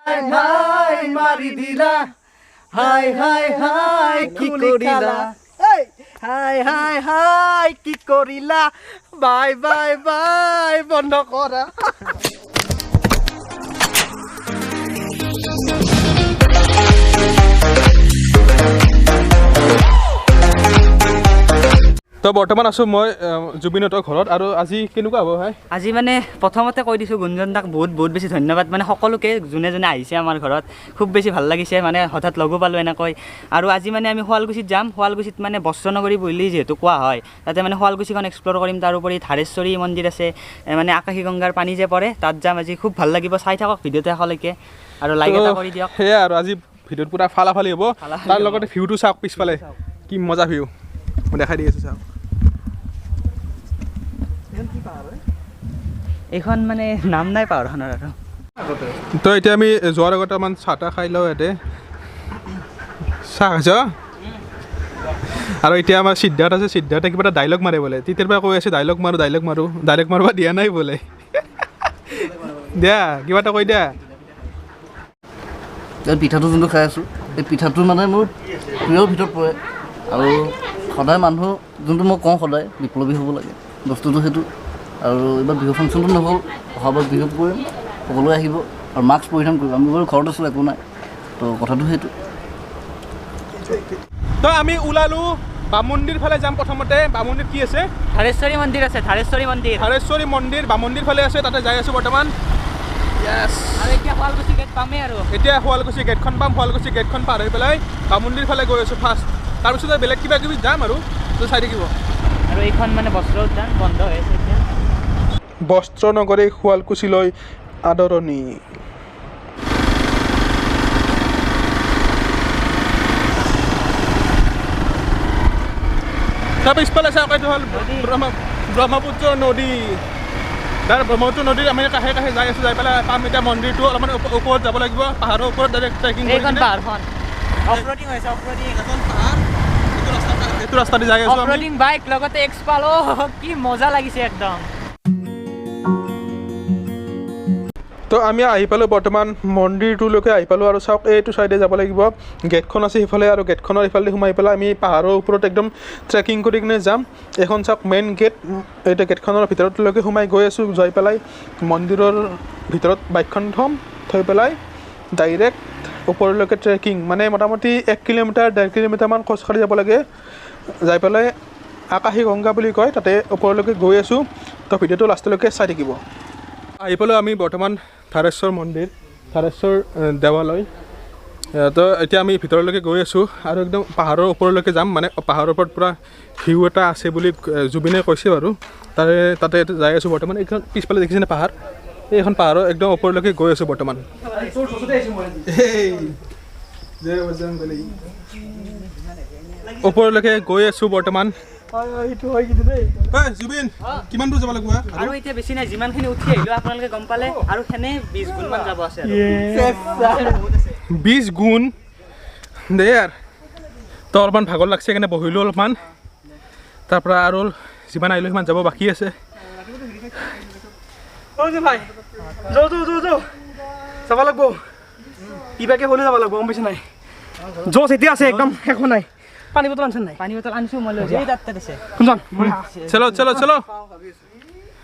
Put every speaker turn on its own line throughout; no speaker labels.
হাই মাৰি দিলা, হাই হাই হাই কি কৰিলা, হাই হাই হাই কি কৰিলা, বাই বাই বাই বন্ধ কৰা।
তো বৰ্তমান আছোঁ মই জুবিনহঁতৰ ঘৰত। আৰু আজি কেনেকুৱা হ'ব ভাই?
আজি মানে প্ৰথমতে কৈ দিছোঁ গুঞ্জন দাক বহুত বহুত বেছি ধন্যবাদ, মানে সকলোকে যোনে যোনে আহিছে আমাৰ ঘৰত, খুব বেছি ভাল লাগিছে, মানে হঠাৎ লগো পালোঁ এনেকৈ। আৰু আজি মানে আমি শুৱালকুছিত যাম। শুৱালকুছিত মানে বস্ত্ৰনগৰী বুলি যিহেতু কোৱা হয়, তাতে মানে শুৱালকুছিখন এক্সপ্ল'ৰ কৰিম। তাৰোপৰি ধাৰেশ্বৰী মন্দিৰ আছে, মানে আকাশী গংগাৰ পানী যে পৰে তাত যাম আজি। খুব ভাল লাগিব, চাই থাকক ভিডিঅ'টো শেষলৈকে আৰু লাইক এটা কৰি দিয়ক।
সেয়াই আৰু আজি ভিডিঅ'ত পূৰা ফালাফালি হ'ব, তাৰ লগতে ভিউটো চাওক পিছফালে কি মজা ভিউ, মই দেখাই দি আছোঁ চাওক।
এইখন মানে নাম নাই পাহাৰখনৰ। আৰু
তো এতিয়া আমি যোৱাৰ আগতে অকণমান চাহ তাহ খাই লওঁ। ইয়াতে চাহ খাইছ? আৰু এতিয়া আমাৰ সিদ্ধাৰ্থ আছে, সিদ্ধাৰ্থে কিবা এটা ডাইলগ মাৰে বোলে, তেতিয়াৰ পৰা কৈ আছে ডাইলগ মাৰোঁ ডাইলগ মাৰোঁ, ডাইলগ মাৰিব দিয়া নাই বোলে। দিয়া কিবা এটা কৈ দিয়া।
এই পিঠাটো যোনটো খাই আছোঁ, এই পিঠাটো মানে মোৰ প্ৰিয়ৰ ভিতৰত পৰে। আৰু সদায় মানুহ যোনটো মই কওঁ সদায় বিপ্লৱী হ'ব লাগে, বস্তুটো সেইটো। আৰু এইবাৰ বিহু ফাংচনটো নহ'ল, অহাবাৰ বিহুত কৰিম, সকলোৱে আহিব আৰু মাস্ক পৰিধান কৰিব। আমি বাৰু ঘৰত আছোঁ, একো নাই, তো কথাটো সেইটো।
তো আমি ওলালোঁ বামুন্দিৰ ফালে যাম। প্ৰথমতে বামুন্দিত কি আছে?
ধাৰেশ্বৰী মন্দিৰ আছে, ধাৰেশ্বৰী মন্দিৰ।
ধাৰেশ্বৰী মন্দিৰ বামুন্দিৰ ফালে আছে, তাতে যাই আছোঁ বৰ্তমান।
আৰু এতিয়া শুৱালকুছি গেট পামেই। আৰু
এতিয়া শুৱালকুছি গেটখন পাম, শুৱালকুছি গেটখন পাৰ হৈ পেলাই বামুন্দিৰ ফালে গৈ আছোঁ ফাৰ্ষ্ট। তাৰপিছত বেলেগ কিবা কিবি যাম আৰু, তো চাই থাকিব।
আৰু এইখন মানে বস্ত্ৰ উদ্যান বন্ধ হৈ আছে এতিয়া।
বস্ত্ৰনগৰী শুৱালকুছিলৈ আদৰণি। তাৰ পিছফালে চাওক, এইটো হ'ল ব্ৰহ্মপুত্ৰ নদী। তাৰ ব্ৰহ্মপুত্ৰ নদীৰ আমি কাষে কাষে যাই আছোঁ, যাই পেলাই পাম এতিয়া মন্দিৰটো। অলপমান ওপৰত যাব লাগিব, পাহাৰৰ ওপৰত ডাইৰেক্ট ট্ৰেকিং কৰি।
এইখন পাহাৰখন অফৰোডিং হৈছে, অফৰোডিং।
এখন পাহাৰ, এইটো ৰাস্তা দি যাই আছোঁ আমি।
অফৰোডিং বাইক লগতে এক্সপাল, অ' কি মজা লাগিছে একদম।
তো আমি আহি পালোঁ বৰ্তমান মন্দিৰটোলৈকে আহি পালোঁ। আৰু চাওক এইটো চাইডে যাব লাগিব, গেটখন আছে সিফালে, আৰু গেটখনৰ ইফালেদি সোমাই পেলাই আমি পাহাৰৰ ওপৰত একদম ট্ৰেকিং কৰি কিনে যাম। এইখন চাওক মেইন গেট, এইটো গেটখনৰ ভিতৰলৈকে সোমাই গৈ আছোঁ। যাই পেলাই মন্দিৰৰ ভিতৰত বাইকখন থ'ম, থৈ পেলাই ডাইৰেক্ট ওপৰলৈকে ট্ৰেকিং, মানে মোটামুটি 1 কিলোমিটাৰ 1.5 কিলোমিটাৰমান খোজকাঢ়ি যাব লাগে। যাই পেলাই আকাশী গংগা বুলি কয়, তাতে ওপৰলৈকে গৈ আছোঁ। তো ভিডিঅ'টো লাষ্টলৈকে চাই থাকিব। আহি পালোঁ আমি বৰ্তমান ধাৰেশ্বৰ মন্দিৰ, ধাৰেশ্বৰ দেৱালয়। তো এতিয়া আমি ভিতৰলৈকে গৈ আছোঁ আৰু একদম পাহাৰৰ ওপৰলৈকে যাম। মানে পাহাৰৰ ওপৰত পূৰা ভিউ এটা আছে বুলি জুবিনে কৈছে বাৰু, তাতে যাই আছোঁ বৰ্তমান। এইখন পিছফালে দেখিছেনে পাহাৰ? এইখন পাহাৰৰ একদম ওপৰলৈকে গৈ আছোঁ বৰ্তমান। ওপৰলৈকে গৈ আছোঁ বৰ্তমান। জুবিন, কিমান দূৰ যাব লাগিব?
আৰু এতিয়া বেছি নাই, যিমানখিনি উঠি আহিলোঁ আপোনালোকে গম পালে, আৰু সেনে 20 গুণমান যাব আছে।
20 গুণ দে আৰু। তো অলপমান ভাগৰ লাগছে সেইকাৰণে বহিলোঁ অলপমান। তাৰপৰা আৰু যিমান আহিলোঁ সিমান যাব বাকী আছে।
যাব লাগিব, কিবাকে হ'লেও যাব লাগিব, গম পাইছে নাই? জোচ এতিয়া আছে একদম, শেষ হোৱা নাই। পানী বটল আনিছে নাই?
পানী বটল আনিছোঁ মই, লৈ যাম। তাত আছে।
কোনজন?
চলো চলো চলো।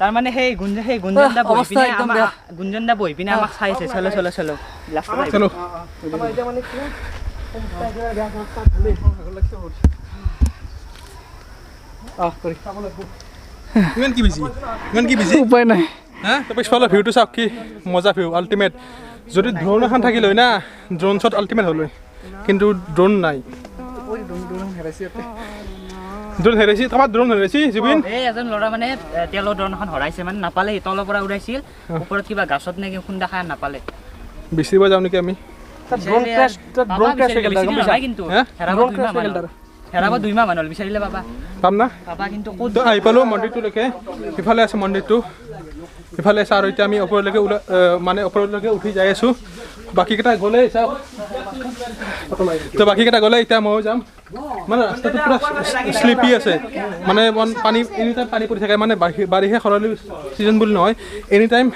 তাৰমানে সেই গুঞ্জন দা বহি পিনে আমাক, গুঞ্জন দা বহি পিনে আমাক চাই আছে। চলো চলো চলো
চলো। ইমান কি বিজি, ইমান কি বিজি,
উপায় নাই।
হা, তো পিছফালৰ ভিউটো চাওক, কি মজা ভিউ, আল্টিমেট। যদি ড্ৰোন এখন থাকিল হয় না, ড্ৰোন শ্বট আল্টিমেট হ'ল হয়, কিন্তু ড্ৰোন নাই। ড্ৰোন হেৰাইছি, কাৰোবাৰ ড্ৰোন হেৰাইছি জুবিন।
এই এজন ল'ৰা মানে তেলৰ ড্ৰোন এখন হেৰাইছে, মানে নাপালে, তলৰ পৰা উৰাইছিল, ওপৰত কিবা গাছত নেকি খুন্দা খাই নাপালে।
বিচাৰিব যাওঁ নেকি আমি?
কিন্তু হেৰাব 2 মাহ মান হ'ল, বিচাৰিলে পাবা।
পাম না?
পাবা, কিন্তু ক'ত?
তো আহি পালোঁ মন্দিৰটোলৈকে, সিফালে আছে মন্দিৰটো, সিফালে আছে। আৰু এতিয়া আমি ওপৰলৈকে মানে ওপৰলৈকে উঠি যাই আছোঁ। বাকীকেইটা গ'লে চাওক, তো বাকীকেইটা গ'লে এতিয়া ময়ো যাম। মানে ৰাস্তাটো পূৰা শ্লিপি আছে, মানে পানী এনি টাইম পানী পৰি থাকে, মানে বাৰিষা খৰালি ছিজন বুলি নহয়, এনি টাইম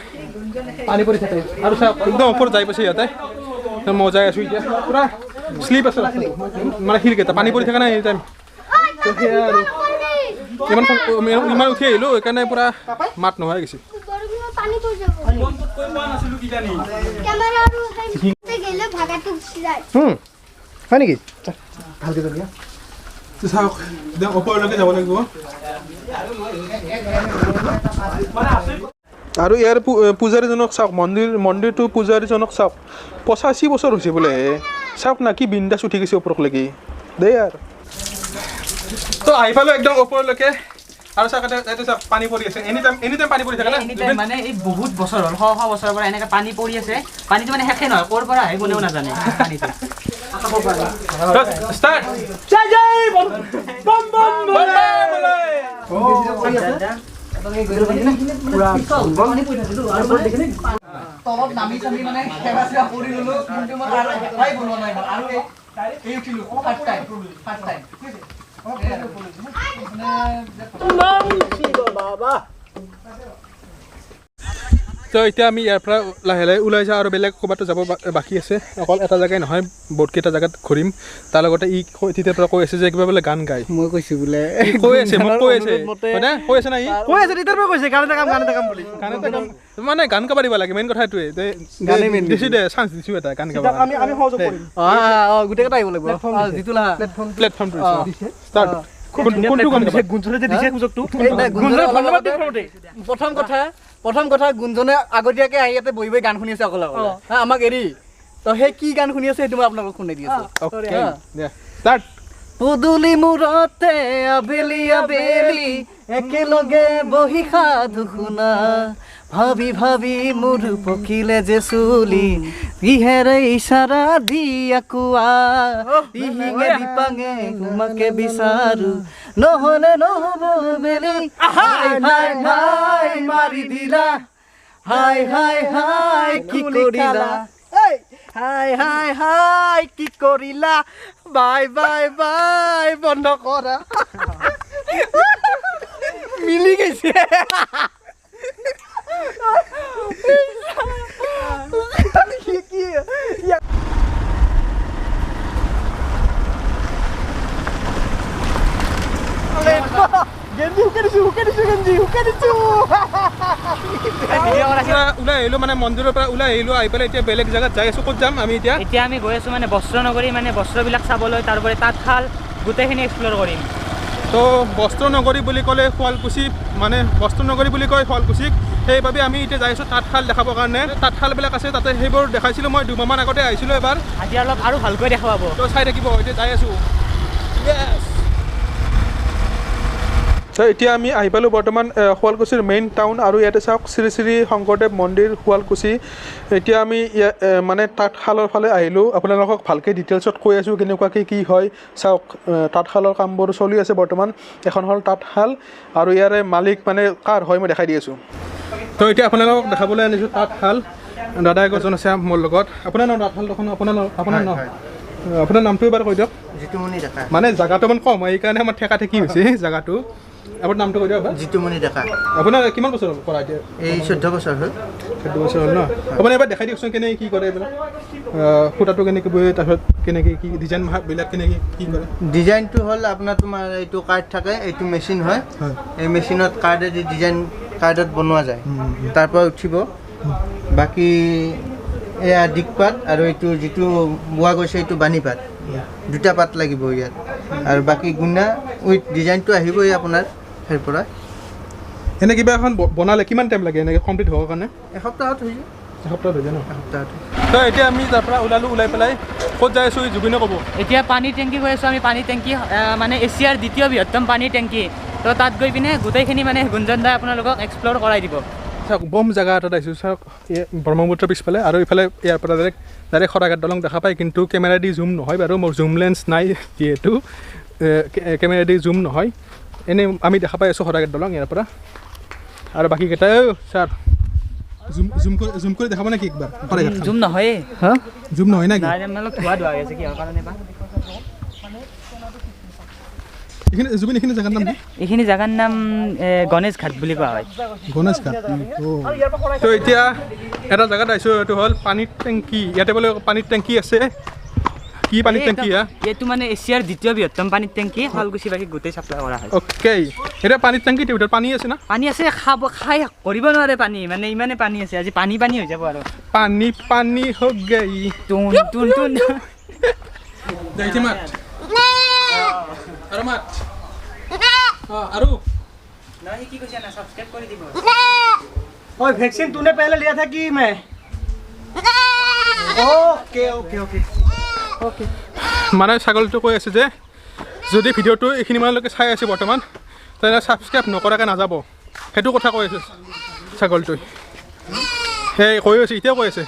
পানী পৰি থাকে। আৰু চাওক একদম ওপৰত যাই পাইছে ইয়াতে, মই যাই আছোঁ এতিয়া। পূৰা শ্লিপ আছে মানে শিলকেইটা, পানী পৰি থাকে নাই এনি টাইম। তো সেয়া আৰু ইমান ইমান উঠি আহিলোঁ, সেইকাৰণে পূৰা মাত নোহোৱা গৈছে।
হয় নেকি? ভালকে
চাওক, একদম ওপৰলৈকে যাব লাগিব। আৰু ইয়াৰ পূজাৰীজনক চাওক, মন্দিৰটো পূজাৰীজনক চাওক, 85 বছৰ হৈছে বোলে। চাওক না কি বিন্দাছ উঠি গৈছে ওপৰলৈকে দেই। আৰু তো আহি পালোঁ একদম ওপৰলৈকে। আৰু চাওক ইয়াতে চাওক পানী পৰি আছে, এনি টাইম পানী পৰি থাকে না।
মানে এই বহুত বছৰ হ'ল, শ শ বছৰৰ পৰা এনেকৈ পানী পৰি আছে। পানীটো মানে শেষে নহয়, ক'ৰ পৰা আহে কোনেও নাজানে পানীটো।
ষ্টাৰ্ট।
জয় জয় বম বম বম তলত নামি চামি মানে সেৱা চেৱা কৰি ললো, কিন্তু মই আৰু এটাই বনোৱা নাই আৰু এই উঠিলো ফাৰ্ষ্ট টাইম।
তো এতিয়া আমি ইয়াৰ পৰা লাহে লাহে ওলাই যাওঁ আৰু বেলেগ ক'ৰবাতো যাব বাকী আছে। অকল এটা জেগাই নহয়, বহুতকেইটা জেগাত ঘূৰিম। তাৰ লগতে ই তেতিয়াৰ পৰা কৈ আছে যে কিবা বোলে গান গায়।
মই কৈছোঁ বোলে,
কৈ আছে, মোক কৈ আছে, হয়নে? কৈ আছে না ই?
কৈ আছে, তেতিয়াৰ পৰা কৈছে গান এটা গাম, গান এটা গাম বুলি।
গান এটা গাম মানে গান গাব দিব লাগে, মেইন কথা এইটোৱে। দিছোঁ দে, চান্স দিছোঁ এটা গান গাব।
আমি সহযোগ কৰিম। গোটেইকেইটা আহিব লাগিব। যিটো
প্লেটফৰ্মটো ষ্টাৰ্ট।
প্ৰথম কথা গুঞ্জনে আগতীয়াকে আহি ইয়াতে বহি বহি গান শুনি আছে অকলে অকলে, আমাক এৰি। তো সেই কি গান শুনি আছে সেইটো মই আপোনালোকক শুনাই দি আছো। পদূলি মূৰতে আবেলি আবেলি একেলগে বহি সাধু শুনা, ভাবি ভাবি মোৰ পকিলে যে চুলি, কিহেৰে ইশাৰা দিয়া কোৱা, দিহিঙে দিপাঙে তোমাকে বিচাৰো, নহ'লে নহ'ব বেলি। হাই হাই হাই মাৰি দিলা, হাই হাই হাই কি কৰিলা, হাই হাই হাই কি কৰিলা, বাই বাই বাই বন্ধ কৰা। মিলি গৈছে।
ওলাই আহিলো মানে মন্দিৰৰ পৰা ওলাই আহিলো, আহি পেলাই এতিয়া বেলেগ জেগাত যাই আছো। ক'ত যাম আমি এতিয়া?
এতিয়া আমি গৈ আছো মানে বস্ত্ৰনগৰী, মানে বস্ত্ৰবিলাক চাবলৈ, তাৰোপৰি তাঁতশাল গোটেইখিনি এক্সপ্ল'ৰ কৰিম।
তো বস্ত্ৰনগৰী বুলি ক'লে শুৱালকুছি, মানে বস্ত্ৰনগৰী বুলি কয় শুৱালকুছিক। সেইবাবে আমি এতিয়া যাই আছোঁ তাঁতশাল দেখাবৰ কাৰণে। তাঁতশালবিলাক আছে তাতে, সেইবোৰ দেখাইছিলোঁ মই 2 মাহমান আগতে আহিছিলোঁ এবাৰ।
আজি অলপ আৰু ভালকৈ দেখুৱাব,
তো চাই থাকিব। এতিয়া যাই আছোঁ। তো এতিয়া আমি আহি পালোঁ বৰ্তমান শুৱালকুছিৰ মেইন টাউন। আৰু ইয়াতে চাওক শ্ৰী শ্ৰী শংকৰদেৱ মন্দিৰ শুৱালকুছি। এতিয়া আমি মানে তাঁতশালৰ ফালে আহিলোঁ। আপোনালোকক ভালকৈ ডিটেইলছত কৈ আছোঁ কেনেকুৱাকৈ কি হয়। চাওক তাঁতশালৰ কামবোৰ চলি আছে বৰ্তমান। এখন হ'ল তাঁতশাল আৰু ইয়াৰে মালিক মানে কাৰ হয় মই দেখাই দি আছোঁ। তো এতিয়া আপোনালোকক দেখাবলৈ আনিছোঁ তাঁতশাল। দাদা এজন আছে মোৰ লগত। আপোনাৰ নাম তাঁতশাল দেখোন, আপোনাৰ নামটো এবাৰ কৈ দিয়ক।
জিতুমণি ডেকা।
মানে জেগাটো অকণমান কম হয়, সেইকাৰণে আমাৰ ঠেকা ঠেকি হৈছে জেগাটো। আপোনাৰ নামটো কৈ দিয়ক।
জিতুমণি ডেকা।
আপোনাৰ কিমান বছৰ হ'ল কৰা এতিয়া?
এই 14 বছৰ হ'ল।
14 বছৰ হ'ল ন? আপুনি এবাৰ দেখাই দিয়কচোন কেনেকৈ কি কৰে এইবিলাক, সূতাটো কেনেকৈ বয়ে, তাৰপিছত কেনেকৈ কি ডিজাইনবিলাক কেনেকৈ কি কৰে।
ডিজাইনটো হ'ল আপোনাৰ তোমাৰ এইটো কাৰ্ড থাকে, এইটো মেচিন হয়, এই মেচিনত কাৰ্ডেদি ডিজাইন কাৰ্ডত বনোৱা যায়, তাৰ পৰা উঠিব। বাকী এয়া দিগপাত আৰু এইটো যিটো বোৱা গৈছে এইটো বাণীপাত, দুটা পাত লাগিব ইয়াত। আৰু বাকী গুণা উইথ ডিজাইনটো আহিবই আপোনাৰ সেই পৰা।
এনে কিবা এখন বনালে কিমান টাইম লাগে এনেকৈ কমপ্লিট হ'বৰ কাৰণে?
এসপ্তাহত হৈ যায়।
এসপ্তাহত হৈ যায় ন?
এসপ্তাহত।
তো এতিয়া আমি তাৰ পৰা ওলালোঁ, ওলাই পেলাই ক'ত যাই আছোঁ জুবিনে ক'ব।
এতিয়া পানী টেংকি গৈ আছোঁ আমি। পানী টেংকি মানে এছিয়াৰ দ্বিতীয় বৃহত্তম পানী টেংকি। তো তাত গৈ পিনে গোটেইখিনি মানে গুঞ্জন দাই আপোনালোকক এক্সপ্ল'ৰ কৰাই দিব।
চাওক বম জেগা এটাত আহিছোঁ। চাওক ব্ৰহ্মপুত্ৰৰ পিছফালে আৰু ইফালে ইয়াৰ পৰা ডাইৰেক্ট শৰাইঘাট দলং দেখা পায়, কিন্তু কেমেৰা দি জুম নহয় বাৰু, মোৰ জুম লেন্স নাই যিহেতু কেমেৰা দি জুম নহয়। এনেই আমি দেখা পাই আছোঁ শৰাইঘাট দলং ইয়াৰ পৰা। আৰু বাকীকেইটাই ছাৰ জুম কৰি দেখাব নেকি একবাৰ?
জুম নহয়,
জুম নহয় নেকি? এইখিনি জুবিন, এইখিনি জেগাৰ নাম কি?
এইখিনি জেগাৰ নাম গণেশ ঘাট বুলি কোৱা হয়।
গণেশ ঘাট। তো এতিয়া এটা জেগাত আহিছোঁ, এইটো হ'ল পানীৰ টেংকি। ইয়াতে বোলে পানীৰ টেংকি আছে। কি পানীৰ টেংকি?
এইটো মানে এছিয়াৰ দ্বিতীয় বৃহত্তম পানীৰ টেংকি, শুৱালকুছিবাসীক গোটেই চাপ্লাই কৰা হয়।
অ'কে, এতিয়া পানীৰ টেংকিটোৰ ভিতৰত পানী আছে না?
পানী আছে, খাব খাই কৰিব নোৱাৰে পানী, মানে ইমানে পানী আছে, আজি পানী পানী হৈ যাব আৰু।
পানী পানী হৈ গই
টুন টুন টুন।
মাত আৰু মাত আৰু
নহয়, কি কৈছে না, সাবস্ক্ৰাইব কৰি দিব।
ओए वैक्सीन तूने पहले लिया था कि मैं? Okay okay okay okay.
মানে ছাগলটো কৈ আছে যে যদি ভিডিঅ'টো এইখিনি মানলৈকে চাই আছে বৰ্তমান, তেনেহ'লে ছাবস্ক্ৰাইব নকৰাকৈ নাযাব, সেইটো কথা কৈ আছে ছাগলটোৱে। সেই কৈ আছে, এতিয়াও কৈ আছে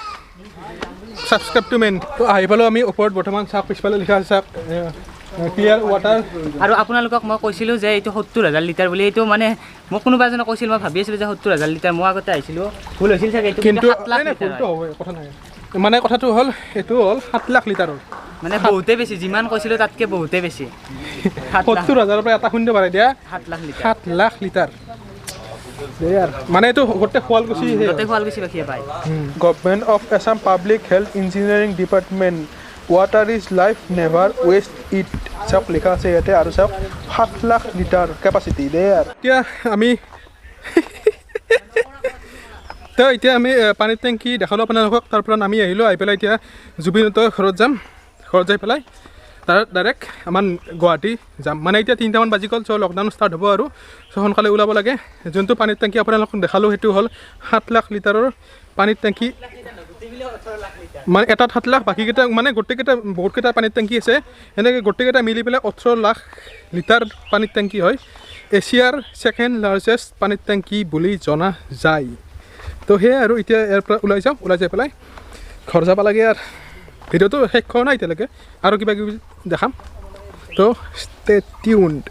ছাবস্ক্ৰাইবটো মেইন। তো আহি পালোঁ আমি ওপৰত বৰ্তমান। চাওক পিছফালে লিখা আছে, চাওক ক্লিয়াৰ ৱাটাৰ।
আৰু আপোনালোকক মই কৈছিলোঁ যে এইটো 70,000 লিটাৰ বুলি, এইটো মানে মোক কোনোবা এজনে কৈছিল, মই ভাবি আছিলোঁ যে 70,000 লিটাৰ, মই আগতে আহিছিলোঁ, ভুল হৈছিল চাগে এইটো,
কিন্তু ভুলটো হ'ব কথা নাই। মানে কথাটো হ'ল এইটো হ'ল 7 লাখ লিটাৰৰ,
মানে বহুতেই বেছি, যিমান কৈছিলোঁ তাতকৈ বহুতেই বেছি।
70,000ৰ পৰা এটা শূন্য বাঢ়াই দিয়া,
7 লাখ লিটাৰ।
7 লাখ লিটাৰ মানে এইটো গোটেই শুৱালকুছি,
গোটেই শুৱালকুছিবাসীয়ে পায়।
Government of Assam public health engineering department, water is life, never waste it, চাওক লিখা আছে ইয়াতে। আৰু চাওক 7 লাখ লিটাৰ কেপাচিটি দে। আৰু এতিয়া আমি তো এতিয়া আমি পানীৰ টেংকি দেখালোঁ আপোনালোকক, তাৰ পৰা নামি আহিলোঁ, আহি পেলাই এতিয়া জুবিনহঁতৰ ঘৰত যাম। ঘৰত যাই পেলাই তাৰ ডাইৰেক্ট আমাৰ গুৱাহাটী যাম। মানে এতিয়া 3টামান বাজি গ'ল, চ' লকডাউন ষ্টাৰ্ট হ'ব আৰু, চ' সোনকালে ওলাব লাগে। যোনটো পানীৰ টেংকি আপোনালোকক দেখালোঁ সেইটো হ'ল 7 লাখ লিটাৰৰ পানীৰ টেংকি, মানে এটাত 7 লাখ, বাকীকেইটা মানে গোটেইকেইটা বহুতকেইটা পানীৰ টেংকি আছে, সেনেকৈ গোটেইকেইটা মিলি পেলাই 18 লাখ লিটাৰ পানীৰ টেংকি হয়। এছিয়াৰ ছেকেণ্ড লাৰ্জেষ্ট পানীৰ টেংকি বুলি জনা যায়। তো সেয়াই আৰু এতিয়া ইয়াৰ পৰা ওলাই যাওঁ, ওলাই যাই পেলাই ঘৰ যাব লাগে। আৰু ভিডিঅ'টো শেষ হোৱা নাই এতিয়ালৈকে, আৰু কিবা কিবি দেখাম, তো ষ্টে টিউনড।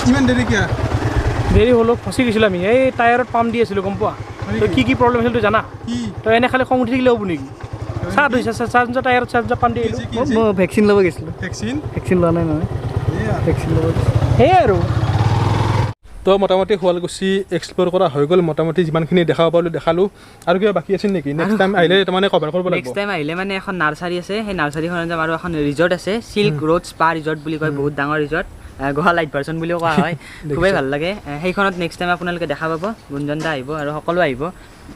ইমান দেৰি কিয়?
দেৰি হ'লো, ফচি গৈছিলোঁ আমি, এই টায়াৰত পাম্প দি আছিলোঁ, গম পোৱা? তই কি কি প্ৰব্লেম হৈছিল তই জানা? তই এনে খালি খং উঠি থাকিলে হ'ব নেকি? চাহ ধুইছা, চাহ টায়াৰত চাহ পাম্প দি আহিলোঁ।
মই ভেকচিন ল'ব গৈছিলোঁ। ভেকচিন লোৱা নাই নহয়, ভেকচিন ল'ব গৈছিলোঁ,
সেয়াই আৰু।
তো মোটামুটি শুৱালকুছি এক্সপ্ল'ৰ কৰা হৈ গ'ল, মোটামুটি যিমানখিনি দেখাব পাৰিলোঁ দেখালোঁ। আৰু কিবা বাকী আছিল নেকি? নেক্সট টাইম আহিলে তাৰমানে কভাৰ কৰিব লাগিব।
নেক্সট টাইম আহিলে মানে এখন নাৰ্চাৰী আছে, সেই নাৰ্চাৰীখনত যাম। আৰু এখন ৰিজৰ্ট আছে, চিল্ক ৰোড স্পা ৰিজৰ্ট বুলি কয়, বহুত ডাঙৰ ৰিজৰ্ট, গোৱা লাইট ভাৰ্চন বুলিও কোৱা হয়, খুবেই ভাল লাগে। সেইখনত নেক্সট টাইম আপোনালোকে দেখা পাব, গুঞ্জন দা আহিব আৰু সকলো আহিব।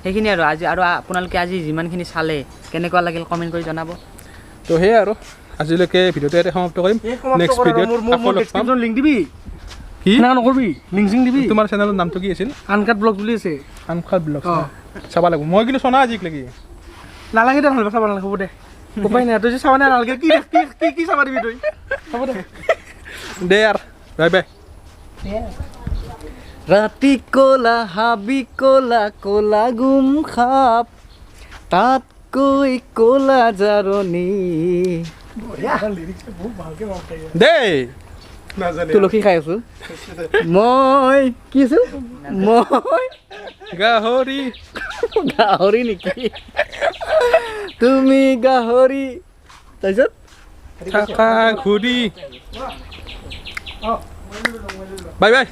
সেইখিনি আৰু আজি, আৰু আপোনালোকে আজি যিমানখিনি চালে কেনেকুৱা লাগিল কমেণ্ট কৰি জনাব।
তো সেয়াই আৰু আজিলৈকে ভিডিঅ'টো ইয়াতে সমাপ্ত কৰিম। নেক্সট ভিডিঅ'ত আকৌ লগ পাম।
লিংক দিবি
কি?
না নকৰবি, লিংক চিং দিবি।
তোমাৰ চেনেলৰ নামটো কি আছিল?
আনকাট ব্লগ বুলি আছে।
আনকাট ব্লগ চাব লাগিব মই, কিন্তু চনা আজিলৈকে
নালাগে দে, নহ'লে চাব নালাগে, হ'ব দে, উপায় নাই। তই যে চাব নালাগে, কি কি কি চাব দিবি তই? হ'ব দে
দে আৰু, বাই বাই।
ৰাতি ক'লা হাবি ক'লা ক'লা গুম খাপ, তাতকৈ ক'লা জাৰণি।
দেই
তুলসী খাই আছো মই। কি আছিল? মই
গাহৰি।
গাহৰি নেকি? তুমি গাহৰি, তাৰপিছত
থাকা ঘূৰি। Bye bye.